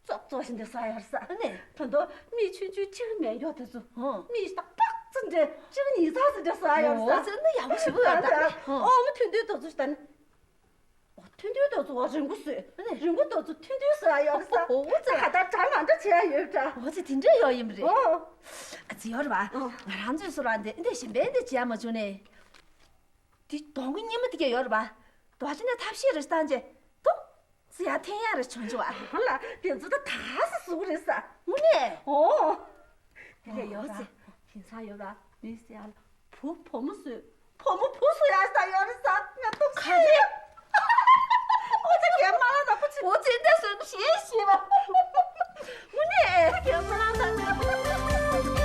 ཙོག་ཙོག་བཞིན་དུ་ཟ་ཡར་ཟ། ཨ་ནི། ད་དུང་མིག་ཆུང་ཆུང་གཅིག་མེད་མགྱོགས་དེ་ཚོ། ཧོ། མིག་ཞིག་ད་པག་ཙི་འདྲ་གཅིག་གཉིས་ཟ་ཟ་འདྲ་ཟ་ཡར་ཟ། ཨོ་ཙི། ནི་ཡག་པོ་ཞིག་ཡོད་ད། ཨོ་མོ་ཐུང་ཐུང་དེ་ཚོ་ཞིག་ད་ནི། ཨོ་ཐུང་ཐུང་དེ་ཚོ་རིང་པོ་ཟོས། ཨ་ནི། རིང་པོ་དེ་ཚོ་ཐུང་ཐུང་ཟ་ཡར་ཟ། ཨོ་ཙི། ཧ་ད་གྲ་མ་འདྲ་བྱེད་ཡ་ཡོད་འདྲ། ཨོ་ཙི། དེ་འདྲ་ཡོད་ཡིན་པ་རེད། ཨོ། ཨ་ཙི་ཡོད་རེད་པ། ཨོ། ང་རང་ཚོའི་སོ་ར་འདི་འདི་ཞིམ་པའི་འདི་བྱེད་ཡ་མ་བྱུང་ནས། འདི་གདོང་གི་སྙེ་མ་དེ་ག་ཡོད་རེད་པ། རྡོ་རྗེ་ནས་ཐབས་ཤེས་རེ་བཏང་རྗེས་འདུག་ཟེར་ཡ་འཐེན་ཡ་རེ་བྱུང་བྱུང་བ། ཧ་ལ་དེ་ཚོ་ད་ད་སེ་ཟུག་རེད་ས། དངོས་གནས། ཨོ། དེ་ལས་ཡོད་ཨོ་ཙི། ར། དེང་སང་ཡོད་ར། མི་ཟེར་ཡ་ལ་བུ་བུ་མོ་བཟོས། བུ་མོ་བུ་བཟོ་ཡ་ས་ཡོད་རེད་ས། ང་སྟོབས་ཤེས། ཨོ་ཙི། རྒན་མ་ལ་ན་བུ་ཅི། ཨོ་ཙི། འདི་བཟོས་ནི་ཞེས་ཞེས་པ། དངོས་གནས། རྒན་མ་ལ་ན། མ་རེད་མ་རེད་མ་རེད།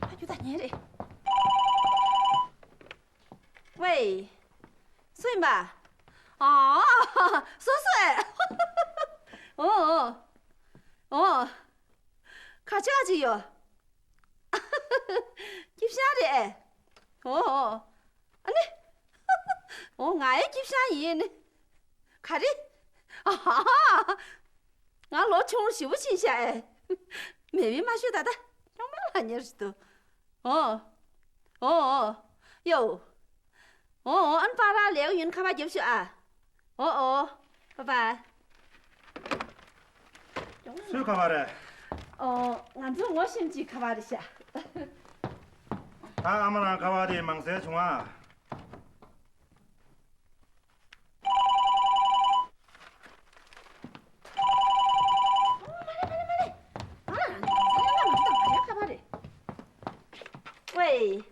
ཨ་ཁྱོད་ད་ཉན་རེད། ཝེ། སུ་ཡིན་པ། ཨ། སོ་སོ་ཨེ། ཨོ་ཨོ། ཨོ། ཁ་ཆག་ཅིག་ཡོད། སྐྱིད་ཤང་རེད་ཨེ། ཨོ་ཨོ། ཨ་ནི། ཨོ་ང་ཡང་སྐྱིད་ཤང་ཡིན། ག་རེ། ཨ་ཧ་ཧ། ང་ལོ་ཆུང་ཞེ་པོ་ཕྱིན་ཤག་ཨེ། མེད་པའི་མ་ཤོད་ད་ད། ཡོང་མ་ལ་ཉེར་ཞིག་ཏུ། ཨོ། ཨོ་ཨོ། ཡོ། ཨོ་ཨོ། ཨན་པ་ར་ལེའུ་ཡུན་ཁ་བ་རྒྱབ་ཤོག་ཨ། ཨོ་ཨོ། པ་པ། སུའི་ཁ་བ་རེད། ཨོ། ང་ཚོ་ངོ་ཤེས་ཀྱི་ཁ་བ་རེད་ཤག་ད་ཨ་མ་རང་ཁ་བ་དེ་མང་སེ་བྱུང་ཨ། ཨོ་མ་རེད་མ་རེད་མ་རེད། ཨ། ང་ཚོ་ད་མ་རེད་ཁ་བ་རེད། ཝེ།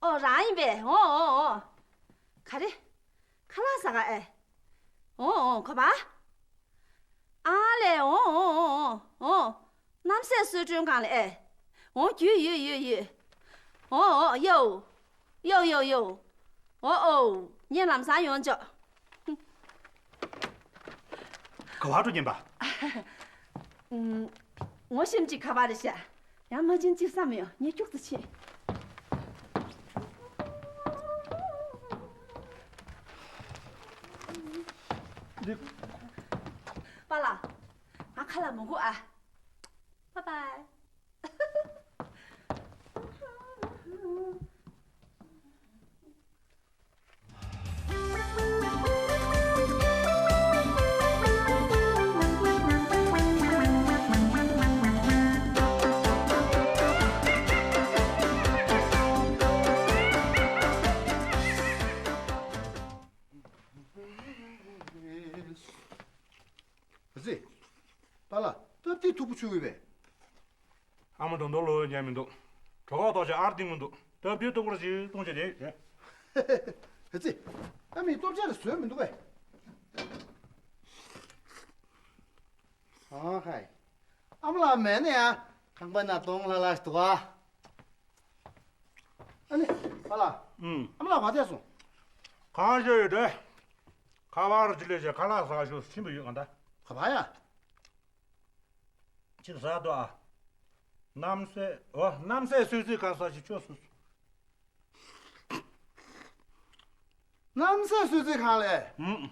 ཨོ་རང་ཡིན་པས། ཨོ་ཨོ་ཨོ། ག་རེ། ཁ་ལག་ཟ་ག་ཨེ། ཨོ་ཨོ་གོ་བ། ཨ་ལས། ཨོ་ཨོ་ཨོ་ཨོ། གནམ་སའི་གསོལ་མགྲོན་སྒང་ལ་ཨེ། ཨོ་རྒྱུས་ཡོད་ཡོད་ཡོད། ཨོ་ཨོ་ཡོ། ཡོ་ཡོ་ཡོ། ཨོ་ཨོ། ངས་ལམ་སང་ཡོང་ཆོག་ག་བར་འགྲོ་ཉན་པ། ཨུམ། ངོ་ཤེས་ཅིག་ག་བར་རེད་ཤག་ཡང་མ་ཕྱིན་ཅིག་བསམ་ཡོང་། ངས་ཁྱུག་ཙམ་ཕྱིན། འདི། པཱ་ལགས། ང་ཁ་ལག་མ་སྒུག་ཨ། Bye bye། ཨ་ཙི། པཱ་ལགས། སྟབས་བདེ་མཐུག་པོ་ཆུ་ཡོད་པས། ཨ་མ་དོན་དོ་ལོ་ཉན་མི་འདུག་གྲོད་ཁོག་ལྟོགས་ཤིང་ཨར་ཏིང་མི་འདུག་སྟབས་བདེ་ཐུག་པར་ཞིག་གཏོང་བྱ་རེད། ཨ་ཙི། ཨ་མས་ལྟོ་ཆས་ལ་བཟོས་མི་འདུག་པས། ཨ་ཧའི། ཨ་མ་ལགས་མེད་ན་ཡང་ཁང་པ་ན་གདོང་ལྷང་ལྷང་ཞིག་འདུག་ཨ། ཨ་ནི། པཱ་ལགས། ཨུམ། ཨ་མ་ལགས་ག་བལྟས་སོང་། གང་ཤེས་ཡོད་དེ། ཁ་པར་ཅིག་ལས་བྱས་ཁ་ལག་ཟ་ཤོག་ཕྱིན་པ་ཡོད་གང་ལྟར། ག་པར་ཡ། ཅིག་ཟ་དོ་ཨ། རྣམ་སྲས། འོ། རྣམ་སྲས་གསོལ་ཚིགས་ཁང་ཟ་ཞིག་ཆོག་སོང་། རྣམ་སྲས་གསོལ་ཚིགས་ཁང་ལས། ཨུམ།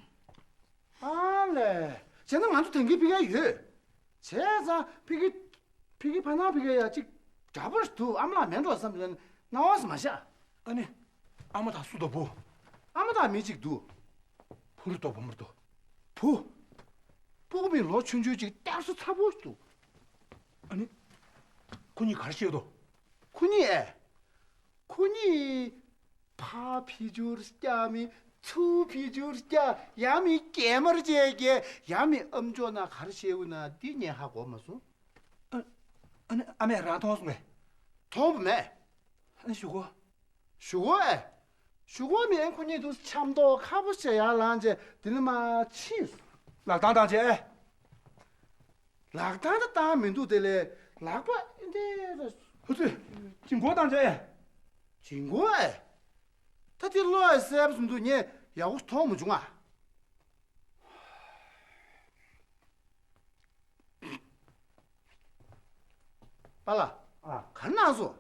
ཨ་ལས། བྱས་ན་ང་ཚོ་ད་གིན་ཕ་གིར་ཡོད། བྱས་ཙང་ཕ་གི། ཕ་གི་ཕ་ནང་ཕ་གི་ཡ་གཅིག་འདྲ་པོ་ཞིག་འདུག་ཨ་མ་ལགས་མེད་འགྲོ་བསམ་ནས་སྣང་བ་ཙམ་མ་བཞག་ཨ་ནི། ཨ་མ་དང་སུ་དང་བུ། ཨ་མ་དང་མི་གཅིག་འདུག་བུ་རེད་དོ་བུ་མོ་རེད་དོ། བུ། སྤུ་གུ་མིག་ལོ་ཆུང་ཆུང་གཅིག་སྟག་སོ་ཚ་པོ་ཞིག་འདུག་ཨ་ནི། ཁོ་གཉིས་ག་རེ་བཤད་དོ། ཁོ་གཉིས་ཨེ། ཁོ་གཉིས། ཕར་ཕི་ཇུར་སྐྱ་མི། ཚུར་ཕི་ཇུར་སྐྱ། ཡང་མི་སྐྱེས་མར་བྱས་སྐྱེས། ཡང་མི་ཨམ་ཅོག་ན་ག་རེ་བཤད་འོ་ན་འདི་ངས་ཧ་གོ་མ་སོང་། ཨ། ཨ་ནི་ཨ་མས་རང་མཐོང་སོང་ངས། མཐོང་བ་མེད། ཨ་ཞུ་གོ། ཞུ་གོ་ཨེ། ཞུ་གོ་མེད། ཁོ་གཉིས་འདུག་འཆམ་ཐོག་ཁ་པོ་བྱས་ཡར་ལངས་བྱས་འདི་ནས་མར་ཕྱིན། ལག་རྡང་བཏང་བྱས་ཨེ། ལག་རྡང་ད་བཏང་མི་འདུག་དེ་ལས་ལག་པ་འདི་ར། ཧུ་ཙི། གྱིན་གོ་བཏང་བྱས་ཨེ། གྱིན་གོ་ཨེ། ད་དེ་བློ་ཨེ་གསལ་པོ་ཟིན་འདུག་ངས་ཡག་པོ་མཐོང་མ་བྱུང་ཨ། པཱ་ལགས། ཨ། ག་རེ་གནང་སོང་།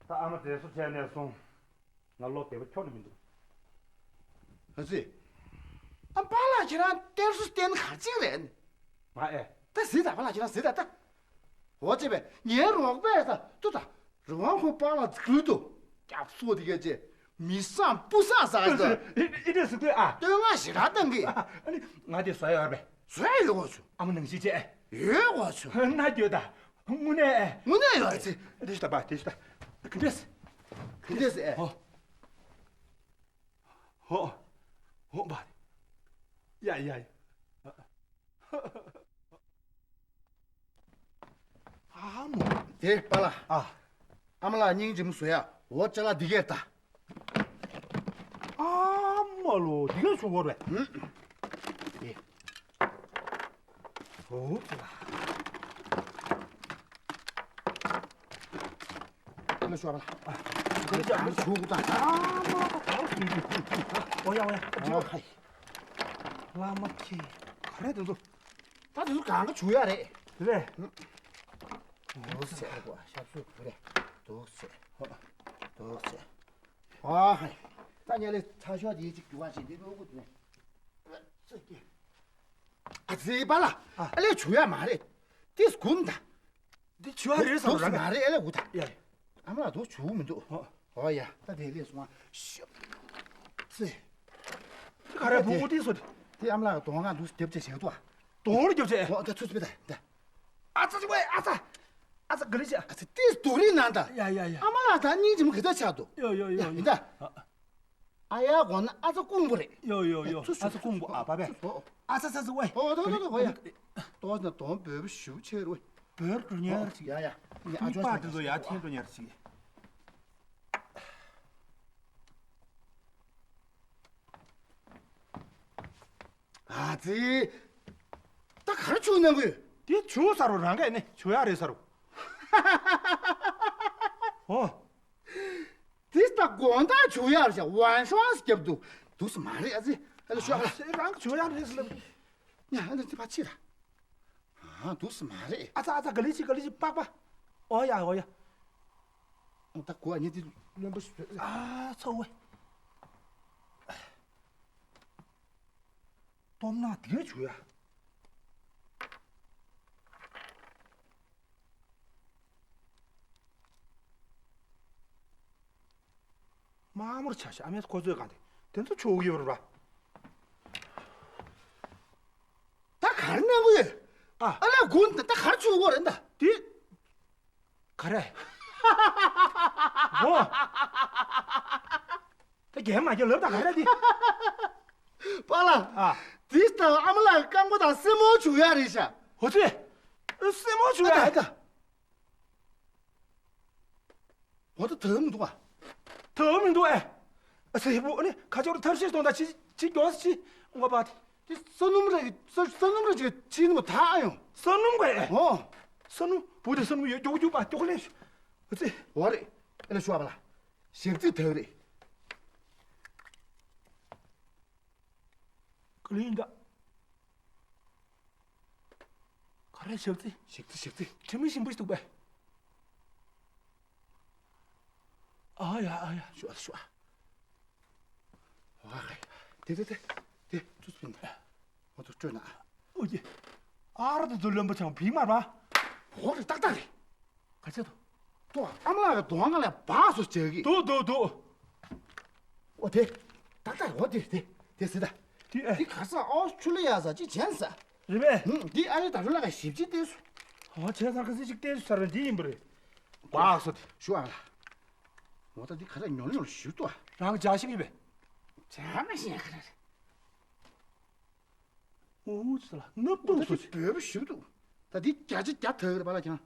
ད་ཨ་མ་བྲེལ་བཟོ་བྱས་ནས་སོང་། ང་བློ་བདེ་པོ་ཁྱོན་ནས་མི་འདུག་ཨ་ཙི། ཨ་པཱ་ལགས་ཁྱེད་རང་གཏེར་སོ་བསྟན་ག་ཅིག་རེད། མ་ཨེ། ད་གཟིགས་དང་པཱ་ལགས་ཁྱེད་རང་གཟིགས་དང་ད། འོ་ཅེ་བས་ངའི་རོགས་པས་ད་ཏུ་ད། རི་དབང་ཁོ་པཱ་ལགས་ཟིག་ལུས་དུ། སྐྱབས་སོ་དེ་གས་ཅེ། མི་བཟང་བུ་བཟང་ཟ་ག་ཟ། ཨེ་ཨེ་འདྲ་ཟིག་ལྟོས་ཨ། བསྟོད་བསྔགས་ཞེ་དྲག་བཏང་གི། ཨ་ནི་ང་དེ་བཟོ་ཡོད་རེད་པས། བཟོ་ཡ་ཡོད་གོ་ཆུ། ཨ་མ་ནང་བཞིན་བྱས། ཡོད་གོ་ཆུ། ན་རྒྱུ་ད། དངོས་གནས་ཨེ། དངོས་གནས་ཡོད་ཨེ་ཙི། དེ་ཤི་ད་པ་དེ་ཤི་ད། ག་འདྲས། ག་འདྲས་ཨེ། ཧོ། ཧོ། ཧོ་པ། ཡ་ཡ་ཡ། ཨ་མོ། དེ་པཱ་ལགས། ཨ། ཨ་མ་ལགས་སྙིང་རྗེ་མོ་བཟོ་ཡ་འོ་ཅ་ལག་འདི་གས་ད། ཨ་མ་ལོ་འདི་གས་བྱུང་བ་རེད། ཧུམ། དེ། ཨོ་ཙི་ལ། ཨ་མ་ཤོག་པཱ་ལགས། ཨ། ཁོ་ཚོ་ཨ་མ་ཞུ་གུ་ད། ཨ་མ་ད་ད་ཞུ་གུ། ཨོ་ཡ་ཨོ་ཡ། ཨ་ཧའི། བླ་མ་ཁྱེད་ག་རེ་དེ་ཚོ། ད་དེ་ཚོ་གང་ག་བྱུག་ཡ་རེད། རེད། འདུག་སེ་ཨ་གོ་ཤབ་སུ་བུ་རེད། འདུག་སེ། འདུག་སེ། ཨ་ཧའི། ད་ཉལ་ལེ་ཚ་ཤོག་དེའི་ཅིག་རྒྱུ་བ་ཞིག་འདི་ནོར་གུ་དེ་ནས། ཨ་ཙི་པཱ་ལགས། ཨ་ལས་བྱུག་ཡ་མ་རེད། དེ་སྒུམ་ད། འདི་བྱུག་ཡ་རེད་བསམ་རང་ག་ཨ་ལས་ཨ་ལས་འུ་ད། ཡ་ཡ། ཨ་མ་ལགས་འདུག་བྱུག་མི་འདུག་ཨོ། ཨོ་ཡ། ད་དེ་ལས་སོང་ཨ། ཤོག་ཙི། ག་རེ་བུ་བུ་དེ་སོ། དེ་ཨ་མ་ལགས་གདོང་ང་འདུག་རྒྱབ་ཅེས་བྱས་འདུག་ཨ། གདོང་རྒྱབ་ཅེས། ཨོ་ད་ཚུ་ཚུ་པེ་ད་ད། ཨ་ཙ་ཅི་ཝེ་ཨ་ཙ། ཨ་ཙ་ག་རེ་བྱས། ཨ་ཙི་ཏིས་དུ་རི་ནང་ད། ཡ་ཡ་ཡ། ཨ་མ་ལགས་ད་སྙིང་རྗེ་མོ་གི་ད་ཆགས་འདུག་ཡ་ཡ་ཡ་ཡིན་ད། ཨ་ཡ་གོ་ན་ཨ་ཙ་ཀུང་པོ་རེད། ཡོ་ཡོ་ཡོ། ཨ་ཙ་ཀུང་པོ་ཨ་པ་པས། ཨ་ཙ་ཙ་ཙ་ཝེ། ཨོ་ཏོ་ཏོ་ཏོ་ཝེ་ཡ། ཏོ་ན་དོང་བོད་བོད་ཞུ་ཆེ་རུ་ཝེ། བོད་རུ་ཉར་ཅིག་ཡ་ཡ། ཨ་ཅོ་པ་དེ་ཚོ་ཡ་ཐེན་རུ་ཉར་ཅིག་ཨ་ཙི། ད་ག་རེ་བྱུང་ན་གུ། དེ་བྱུང་ས་རུ་རང་གས་ནི་བྱུང་ཡ་རེད་ས་རུ། ཨོ། དགོང་དག་བྱུང་ཡག་རེད་ཤག་ཝན་ཧྲོང་སི་རྒྱབ་འདུག་འདུག་སེ་མ་རེད། ཨ་ཙི། ཨ་ལ་ཤོག་ཨ་ལ། ཨ་ཙི་རང་གི་བྱུང་ཡག་རེད་ཟེར་ལབ། ཉ་ཨ་ལ་ཙི་ཕ་ཕྱིར། ཨ་འདུག་སེ་མ་རེད། ཨ་ཙི་ཨ་ཙི་ག་ལེ་ཅི་ག་ལེ་ཅི་པག་པ། ཨོ་ཡ་ཨོ་ཡ། ད་གོ་ཨ་ཉི་དེ་བློན་པོ་ཞིག་བྱོས། ཨ་ཚ་བོ། སྟོབས་ན་དེ་བྱུང་ཡ། དམར་མོར་ཆ་ཤ་ཨ་མས་ཁོ་ཚོའི་གང་དེ་དེ་ཚོ་ཆོག་གི་ཡོད་རེད་པ། ད་ག་རེ་གནང་གི་ཡོད། ཨ། ཨ་ལས་དགུན་ད་ག་རེ་ཆོག་གི་རེད་ད། དེ། ག་རེ། འོ། ད་རྒན་མ་རྒན་ལབ་ད་ག་རེ་དེ། པཱ་ལགས། ཨ། དེ་ལྟར་ཨ་མ་ལགས་རྐང་པ་དང་སེན་མོ་བྱུག་ཡ་རེད་ཤག་འོ་ཙི། སེན་མོ་བྱུག་ཡ། ཨ་ད་ཨ་ད། འོ་ད་དོན་མི་འདུག་ཨ། དོན་མི་འདུག་ཨེ། ཨ་ཙི་བུ་ཨ་ནི་ཁ་ཆོར་ཐབས་ཤེས་གཏོང་ད་ཅི་ཅི་མགྱོགས་ཅི་ངོ་པ་དེ། དེ་ས་སྣུམ་རེ་ས་ས་སྣུམ་རེ་ཅིག་ཕྱིན་ནི་མ་ཐག་ཨ་ཡོང་། ས་སྣུམ་ག་ཨེ། འོ། ས་སྣུམ་བུ་དེ་ས་སྣུམ་ཡོད་མགྱོགས་མགྱོགས་པ་མགྱོགས་ལེན་ཤོག་ཨ་ཙི། འོ་རེད། ཨེ་ལ་ཤོག་ཨ་པ་ལགས། ཞག་རྩི་དག་རེད། ག་ལེ་ཡིན་ད། ག་རེ་ཞག་རྩི། ཞག་རྩི་ཞག་རྩི། དྲི་མ་ཞིམ་པོ་ཞིག་འདུག་པས། ཨ་ཡ་ཨ་ཡ། ཤོག་ཨ་ཤོག་ཨ། ཨ་ཧེ། དེ་དེ་དེ་དེ་ཙུ་ཙུ་པིན་དེ། ཨོ་ཙུ་སྤྲོད་ན། ཨོ་ཀྱེ། ཨ་ར་དེ་ཚོ་བློན་པོ་ཆང་བི་མར་བ། འོ་རེད་ཏག་ཏག་རེད། ག་ཚད་དོ། ཏོ་ཨ་མ་ལགས་ཀྱི་གདོང་ཁ་ལ་སྦག་སོ་བྱེད་ཀྱི། འདུག་འདུག་འདུག་ཨོ་དེ། ཏག་ཏག་རེད། འོ་དེ་དེ་དེ་ཟེར་ད། དེ་ཨེ། དེ་ག་ས་ཨོ་སི་ཁྲུ་ལི་ཡ་ས་ཅི་བྱས་ས། རེད་པས། ཧུམ་དེ་ཨ་རི་ད་རུ་ལ་ག་ཞིབ་ཅིག་བལྟས་སོ། ཨོ་བྱས་ས་ག་ས་ཅིག་བལྟས་སོ་ས་རེད་འདི་ཡིན་པ་རེད། སྦག་སོ་དེ། ཞུ་ཨ་ལ། འོ་ད་འདི་ག་རེ་ཉོ་ལ་ཉོ་ལ་ཞུ་ཏོ། རང་ཇ་ཤིང་ཡིན་པས། ཇ་མ་ཤེས་ག་རེ་རེད། འོ་ཙི་ལ་ནབ་འོ་ཏོ་ད་སོ་འདི་ཅི། བོད་པ་ཞུ་འདུག་ད་འདི་བརྒྱ་ཆ་བརྒྱ་དག་རེད་པ་ལ་ཁྱེད་རང་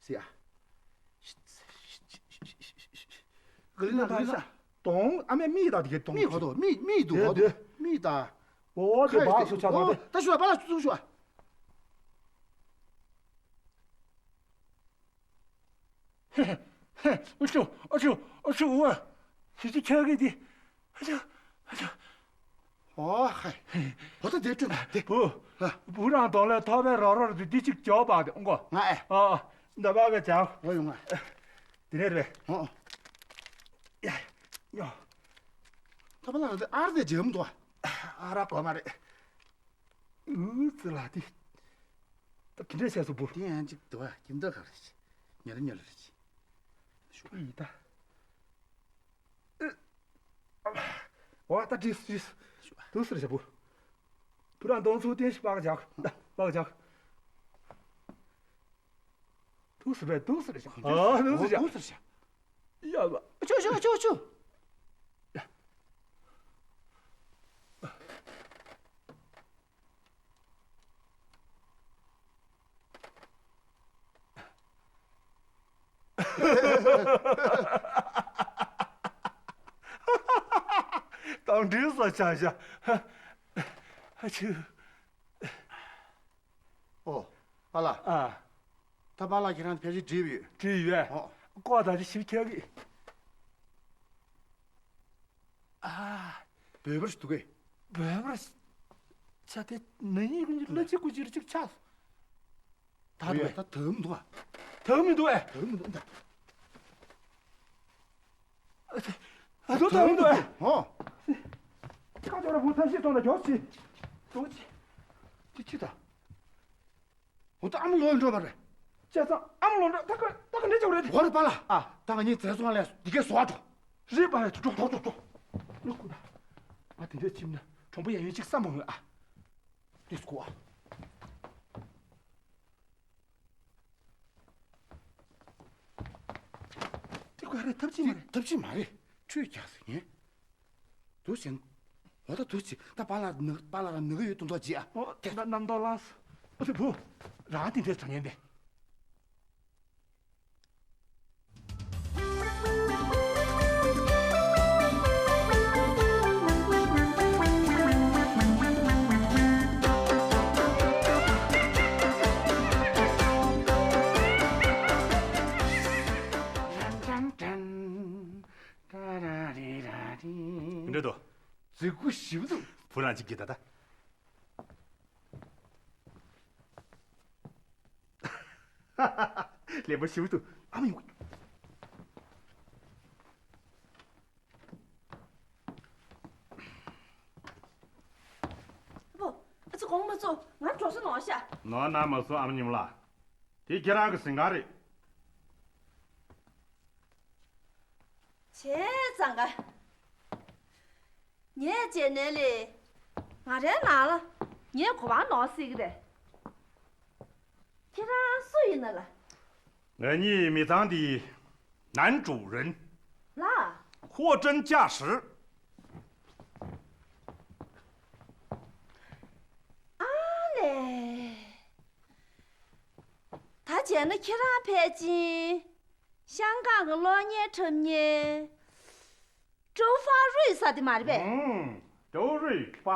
ཟེར་ཡ། ག་ལི་ན་ག་ལི་ན། དོང་ཨ་མའི་མིག་དང་དེ་གའི་དོང་མིག་གོ་དོ་མིག་མིག་འདུག་དེ་གོ་དོ་དེ། མིག་དང་། འོ་དེ་ཁ་བག་སོ་ཆགས་པ་དེ། ད་ཞུ་བ་པ་ལ་ཚུགས་ཞུ་བ། ཨ་ཆུ་ཨ་ཆུ་ཨ་ཆུ་འུ་ཤི་ཅི་ཁྱེད་ཀྱི་དེ། ཨ་ཆུ་ཨ་ཆུ། ཨོ་ཧེ། བུ་ད་དེ་བསྐྲུན་དེ། བུ། ཨ། བུ་རང་གདོང་ལ་ཐོག་པའི་རོག་རོག་རེད་དེ་གཅིག་ཇོ་བག་དེ་ཨོང་གོ། ང་ཨེ། ཨ་ཨ། འདི་བག་ག་ཇག་ཨོ་ཡོང་ང་། དེ་ནས་རེད། ཨོ་ཨོ། ཡ། ཡ། ད་བ་ལ་ཨར་དེ་ཇེམ་དོ། ཨ་ར་གོ་མ་རེད། ཨུ་ཙི་ལ་དེ། ད་དེ་འདྲས་བྱས་སོ་བུ། དེ་ཡང་གཅིག་དུ་བ་ཁྱིམ་བདག་ག་རེད། ཉལ་ཉལ་རེད། ཤུ་ཡི་ད། འོ་ད་བྲིས་བྲིས། དུ་སུར་བྱ་བུ། བུ་རང་གདོང་ཚུགས་བསྟན་ཞིག་པགས་བཞག་ད་པགས་བཞག་དུ་སུར་བས་དུ་སུར་བྱ། ཨ་དུ་སུར་བྱ། དུ་སུར་བྱ། ཡ་བ། ཆུ་ཆུ་ཆུ་ཆུ། དང་འདྲིས་སོ་ཆ་ཤ། ཨ་ཆུ། ཨོ། པཱ་ལགས། ཨ། ད་པཱ་ལགས་ཁྱེད་རང་ཕལ་ཆེར་བྲིས་ཡོད། བྲིས་ཡོད། ཨོ། ལྐོག་ད་ཅི་ཞིབ་ཁྱེར་གི། ཨ། བོད་པར་ཞིག་འདུག་གས། བོད་པར་ཆ་དེ་ནི་ཡིན་གྱི་ལ་ཅི་ཀུ་ཅི་རུ་ཅིག་ཆགས། ད་འདུག་ད་དོན་མི་འདུག་ཨ། དོན་མི་འདུག་ཨེ། དོན་མི་འདུག་ད། ཨ་ཚོ་དོན་མི་འདུག་ཨེ། ཧོ། ཁ་ཅོ་ར་བུ་ཐབས་ཤེས་གཏོང་ད་མགྱོགས་ཅི། མགྱོགས་ཅི། ཅི་ཅི་ད། འོ་ད་ཨ་མ་ལོག་འགྲོ་བ་རེད། བྱས་ཙང་ཨ་མ་ལོག་འགྲོ་ད་ག་ད་ག་འདྲ་བྱ་བ་རེད། འོ་རེད་པཱ་ལགས། ཨ། ད་ང་གཉིས་བྱས་ཙང་ལས་འདི་གའི་བཟོ་བ་འགྲོ། རེད་པཱ་ལགས་འགྲོ་འགྲོ་འགྲོ་འགྲོ། ལོག་ཁུ་ད། ཨ་དེ་འདྲ་ཕྱིན་ན་གྲོང་པ་ཡ་ཡོད་ཅིག་བསམ་པ་འོས་ཨ། ཏིས་ཀོ་ཨ། ཏི་ཀོ་ཨ་རེད་ཐབས་ཅིག་མ་རེད། ཐབས་ཅིག་མ་རེད། ཁྲུས་རྒྱག་ཟེར་ངས། དུ་ཞིང་། འོ་ད་དུ་ཅི་ད་པཱ་ལགས་ནི་པཱ་ལགས་རང་ནི་གི་ཡོད་དུ་འདོག་ཅི་ཨ། འོ་ད་རྣམ་རྟོག་ལངས། ཨོ་ཙི་བུ། རང་དེ་འདྲས་དྲང་ཉན་པས། འགྲོ་དོ། མཛེས་པོ་ཞེ་པོ་འདུག་བུ་རང་གཅིག་གིས་ད་ལྟ། ལེགས་པོ་ཞེ་པོ་འདུག་ཨ་མ་ཡོང་། ཨ་ཕོ། ཨ་ཙི་དགོངས་མ་ཚོམ། ང་འགྲོ་ས་ནོར་ཤག་ནོར་ན་མ་སོང་ཨ་མ་ཉི་མ་ལགས། དེ་ཁྱེད་རང་གི་ཟིན་ཁང་རེད། བྱས་ཙང་ག་ངས་བྱས་ནས་ལས། ང་རའི་ནང་ལ་ངས་གོ་བ་ནོར་སྲིད་ཀྱི་རེད། ཁྱེད་རང་སུ་ཡིན་ན་ལ། ང་གཉིས་མི་ཚང་འདིའི་ནན་ཀྲུའུ་རེན། ལ། ཧོ་ཀྲན་ཅཱ་ཧྲི། ཨ་ལས། ད་བྱས་ན་ཁྱེད་རང་ཕལ་ཆེར་ཤང་ཀང་གི་གློག་བརྙན་འཁྲབ་མཁན་ཀྲོའུ་ཧྥ་རུའི་ཟེར་དེ་མ་རེད་པས། ཨང་། ཀྲོའུ་རུའི་པ།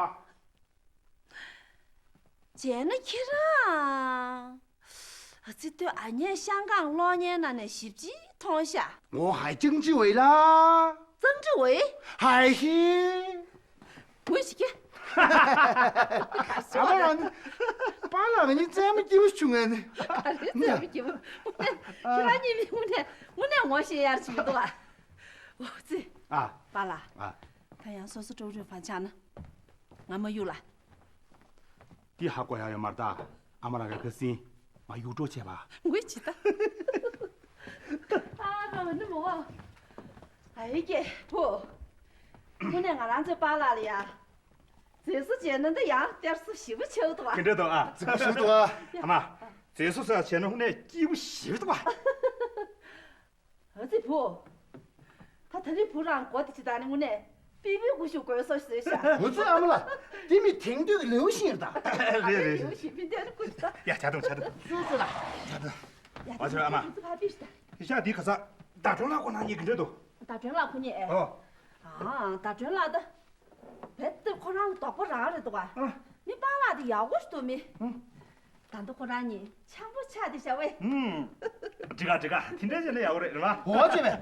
བྱས་ན་ཁྱེད་རང་། ཨ་ཙི། ལྟོས་ཨ། ངས་ཤང་ཀང་གློག་བརྙན་ནང་ནས་ཞིབ་ཅིག་མཐོང་ཤག 我还真是为了 ཙང་ཀྲི་ཝེ། 还是 ཝེ་ཞིག་གེ་ཨ་མ་རང་པཱ་ལགས་ང་གཉིས་རྩེད་མོ་སྐྱིད་པོ་བྱུང་ངས་ནི། ཨ་རེ། རྩེད་མོ་སྐྱིད་པོ། དངོས་གནས་ཁྱེད་རང་གཉིས་མི་དངོས་གནས་དངོས་གནས་ངོ་ཤེས་ཡར་ཕྱིན་འདུག་ཨ། ཨོ་ཙི། ཨ། པཱ་ལགས། ཨ། ད་ཡང་སོ་སོ་ཀྲོའུ་རུའི་བང་ཆགས་ན། ང་མ་གཡུག་ལ། འདི་ཧ་གོ་ཡག་ཡོད་མ་རེད་ད། ཨ་མ་རང་གི་ཁ་སེང་མ་གཡུག་གྲོགས་བྱས་པ། ངུས་ཅི་ད། ཨ་རོ་ནི་མོ། ཨ་ཡེ་ཀྱེ་བུ། དངོས་གནས་ང་རང་ཚོའི་པཱ་ལགས་ལ་ཡ། མཛེས་བཟོ་བྱས་ན་འདི་ཡང་སྟེར་སོ་ཞེ་པོ་ཆེ་བོ་འདུག་ཨ། དེ་འདྲ་འདུག་ཨ། མཛེས་པོ་ཞེ་པོ་འདུག་ཨ། ཨ་མ། མཛེས་བཟོ་ཟེར་བྱས་ན་དངོས་གནས་སྐྱིད་པོ་ཞེ་པོ་འདུག་ཨ། ཨ་ཙི་བུ། ད་ད་རེས་བུ་རང་མགོ་དེ་ཅི་ད་ནི་དངོས་གནས་པི་པི་ཀུ་ཤུ་དགོས་སོ་ཟེར་ཤག་འོ་ཙི་ཨ་མ་ལགས། དེ་མི་དེང་དུས་ཀྱི་ལེའུ་ཤིག་རེད་ད། རེད་རེད་རེད། ལེའུ་ཤིག་མི་འདྲ་ནི་ཀུ་ཤུ་ད། ཡ་ཇ་དུང་ཇ་དུང་། སུ་སུ་ལ། ཇ་དུང་། ཡ་ཨ་ཙི་ཨ་མ། ཁྱེད་ཚོ་ཕ་པི་ཤི་ད། ཤ་འདི་ག་ས། ཟླ་སྒྲོན་ལགས་ཁོ་ན་གཉིས་ཀྱི་འདྲ་འདུག་ཟླ་སྒྲོན་ལགས་ཁོ་གཉིས་ཨེ། ཨོ། ཨ། ཟླ་སྒྲོན་ལགས་ད། རྦད་དེ་ཁོ་རང་གི་དོགས་པ་རང་རེད་འདུག་ག་ཨ། མི་པཱ་ལགས་དེ་ཡག་པོ་ཞིག་འདུག་མི། ཨང་། ད་ལྟ་ཁོ་རང་གཉིས་འཆམ་པོ་ཆགས་བསྡད་ཤག་པས། ཨང་། འགྲིག་ག་འགྲིག་ག་དེ་འདྲ་བྱས་ན་ཡག་པོ་རེད་རེད་མ། འོ་ཙི་བས།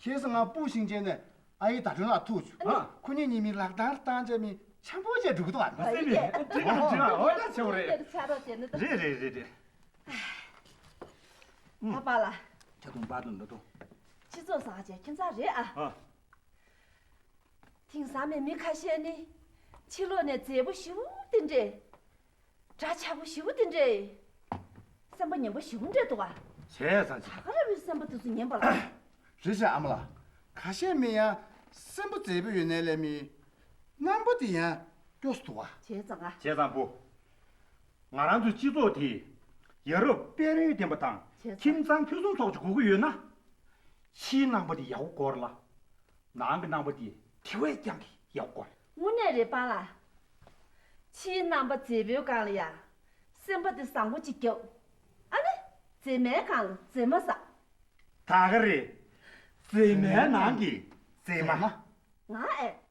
ཁྱེད་ཚོ་ང་སྤུ་ཤིང་ཅན་ནས་ཨ་ཡེ་ཟླ་སྒྲོན་ལགས་ཐུག་བྱུང་། ཨ། ཁོ་གཉིས་གཉིས་མི་ལག་བསྟར་བཏང་བྱས་མི་འཆམ་པོ་བྱས་འགྲོ་གི་འདུག་ཨ། ཨ་ཙི་བས། འགྲིག་ག་འགྲིག་ག་འོ་ད་ཆེ་བོ་རེད། ཆ་རོགས་བྱས་ན་ད། རེད་རེད་རེད་རེད། ཨ་པཱ་ལགས། ཇ་དུང་པཱ་དུང་འགྲོ་དུང་། སྤྱི་ཚོགས་བཟང་བྱས་ཁྱིམ་ཚང་རེད་ཨ། ཨ། དེང་སང་མི་མི་ཁ་ཤས་ནི་ཕྱི་ལོགས་ནས་མཛེས་པོ་ཞེ་པོ་དེ་འདྲས། འདྲ་ཆགས་པོ་ཞེ་པོ་དེ་འདྲས། སེམས་པ་ངན་པོ་ཞེ་པོ་འདྲས་འདུག་ག་བྱས་ཙང་ད་ག་རེ་བའི་སེམས་པ་དེ་ཚོ་ངན་པ་ལ། རེད་ཤག་ཨ་མ་ལགས། ཁ་ཤས་མི་ཡང་སེམས་པ་མཛེས་པོ་ཡོད་ནའི་ལས་མི། རྣམ་པ་དེ་ཡང་སྐྱོ་སུ་འདུག་ག་བྱས་ཙང་ག་བྱས་ཙང་བུ། ང་རང་ཚོའི་སྤྱི་ཚོགས་དེ་ཡ་རབས་དཔལ་ཡོན་ལྡན་པ་དང་བྱས་ཙང་ཁྱིམ་ཚང་ཕུན་སུམ་ཚོགས་ཀྱི་དགོས་ཀྱི་ཡོད་ན། ཕྱིའི་རྣམ་པ་དེ་ཡག་པོ་དགོས་རེད་ལ། ནང་གི་རྣམ་པ་དེ་དེ་བས་ཀྱང་གི་ཡག་པོ་དགོས་རེད། དངོས་གནས་རེད་པཱ་ལགས། ཕྱིའི་རྣམ་པ་མཛེས་པོའི་སྒང་ལ་ཡ། སེམས་པ་དེ་བཟང་པོ་ཅིག་རྒྱབ། ཨ་ནི། མཛེས་མའི་སྒང་ལ་མཛེས་མ་ཟ། ད་ག་རེད། མཛེས་མའི་ནང་གི་མཛེས་མ། ང་ཨེ།